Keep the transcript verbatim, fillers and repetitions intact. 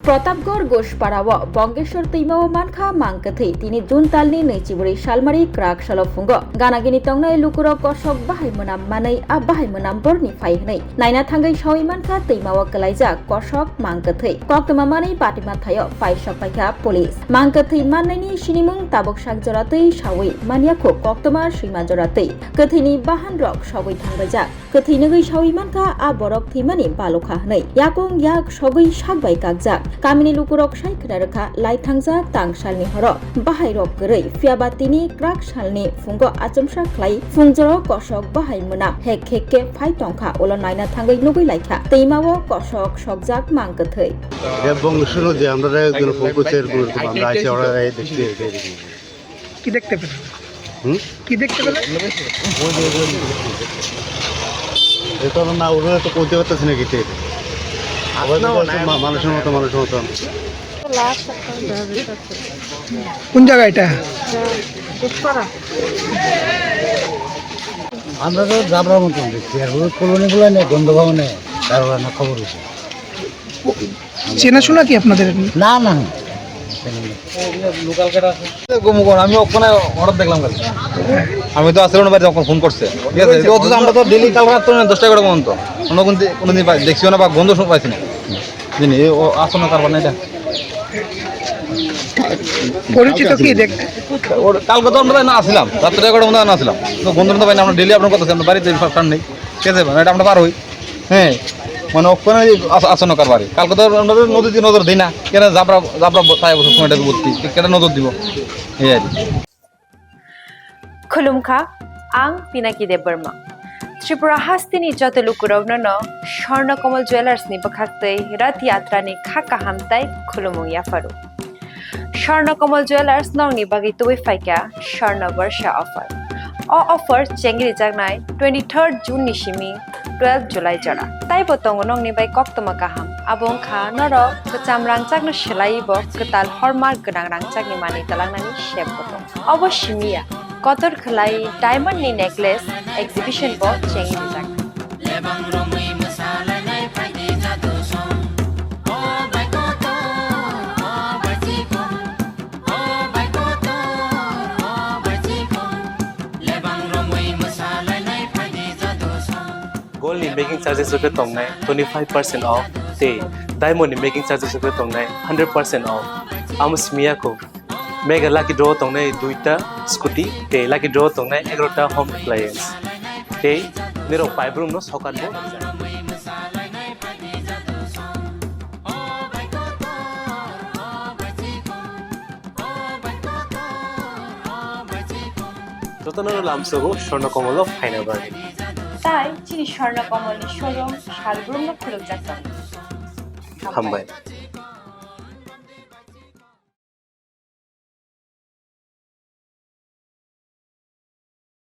Pratapgarh Goshpara o Bongeshwar twima o mankha mang kwthwi. Tini June talni nwichibri salmari kwrak salo phungo ganagini tongnai lukurok kosok bahai mwnam manwi a bahai mwnam borni phai hwnwi naina thangwi sawi mankha twima o kwlaijak kosok mang kwthwi. Koktwma manwi batima thaio paisok paikha police. Mang kwthwi mannaini sinimung tabuk sak jora twi sawi manya kho koktwma swima jora twi. Kwthwini bahan rok sogwi thangbaijak. Kwthwi nugwi sawi mankha a borok thwimani balukha hwnwi. Yakung yak sogwi sak bai kakjak. Kamini lukurok sai khna rwkha lai thangjak tang salni horo bahai rok kwrwi. Phiyaba tini kwrak salni phungo achomsa khlai phungjoro kosok bahai mwnam hek hek khe phai tongkha ulo naina thangwi nugwi laikha. Twima o kosok sokjak mang kwthwi. Rebong suno je amra ekjon phone ko share kuri tumra aise ora dekte. কি দেখতে পেলেন? হুম? কি দেখতে পেলেন? এটা না ওরা তো কইতে পারতেছে না কিতে। আবার না, তো না। মা-, মানুষের মতো, মানুষের মতো। কোন জায়গা এটা? আমরা তো জাবরা মতন দেখছি, আর ওই কলোনিগুলো নেই, গন্ধ ভাব নেই, তার না খবর হয়েছে। চেনাশোনা কি আপনাদের? না, না। লোকাল কাটা আছে। গমুগন, আমি ওখানে হঠাৎ দেখলাম কালকে। আমি তো আসলে ওনার বাড়িতে যখন ফোন করছে, ঠিক আছে? তো অথচ আমরা তো ডেইলি কাল রাত তো দশটা এগারো পর্যন্ত কোনো কোন দি-, কোনো দিন বা-, দেখছিও না বা গন্ধ শুন পাইছি না। জানি, এ, ও আসলে কারবার না এটা। পরিচিত কি দেখ-, ওর কালকে তো আমরা না আসলাম, রাত্রে এগারো পর্যন্ত না আসলাম। তো গন্ধ শুনতে পাই না, আমরা ডেইলি আপনার কথা, আমরা বাড়িতে ফার্স্ট টাইম নেই। ঠিক আছে? মানে এটা আমরা পার হই। হ্যাঁ, মানে ওখানে আস-, আসন্ন কারবারি। কালকে তো আমরা তো নদীর দিকে নজর দিই না। কেন জাবরা, জাবরা ব-, তাই বসে সময়টা বুদ্ধি। কেন নজর দিব? এই আর কি। Khulumkha, ang Pinaki Debbarma. Tripura hasteni joto lukurokno no Swarna Kamal Jewellers ni bwkhaktwi Rath Yatra ni kha kaham tai khulumung yapharu. Swarna Kamal Jewellers nokni bagwi tubui phaikha Swarna Barsha offer. O offer chengrijaknai twenty-third June ni simi twelve July jora. Taibo tongo nokni bai koktwma kaham. Abo wngkha norok kwcham rangchakno swlaiwi bo kwtal hormark gwnang rangchakni manwi twlangnani sep bo tongo. Obo simi ya, kotor khwlai diamond ni necklace exhibition bo chengrijaknai. Lebang romwi mwsalainai phaidi jadu song. O bai kotor, o bai chikon. O bai kotor, o bai chikon. Lebang romwi mwsalainai phaidi jadu song. Gold ni making charges rok tongnai twenty five percent off tei diamond ni making charges rok tongnai hundred percent off. Amo simi ya kho. Mega lucky draw tongnai duita scooty tei lucky draw tongnai egarota home appliance. Tei nirok paibrum no sokat bo. Jotono lamsogo Swarna Kamal o phaina bagwi. Tai chini Swarna Kamal ni showroom salbrum no khulukjak tongo. Hambai.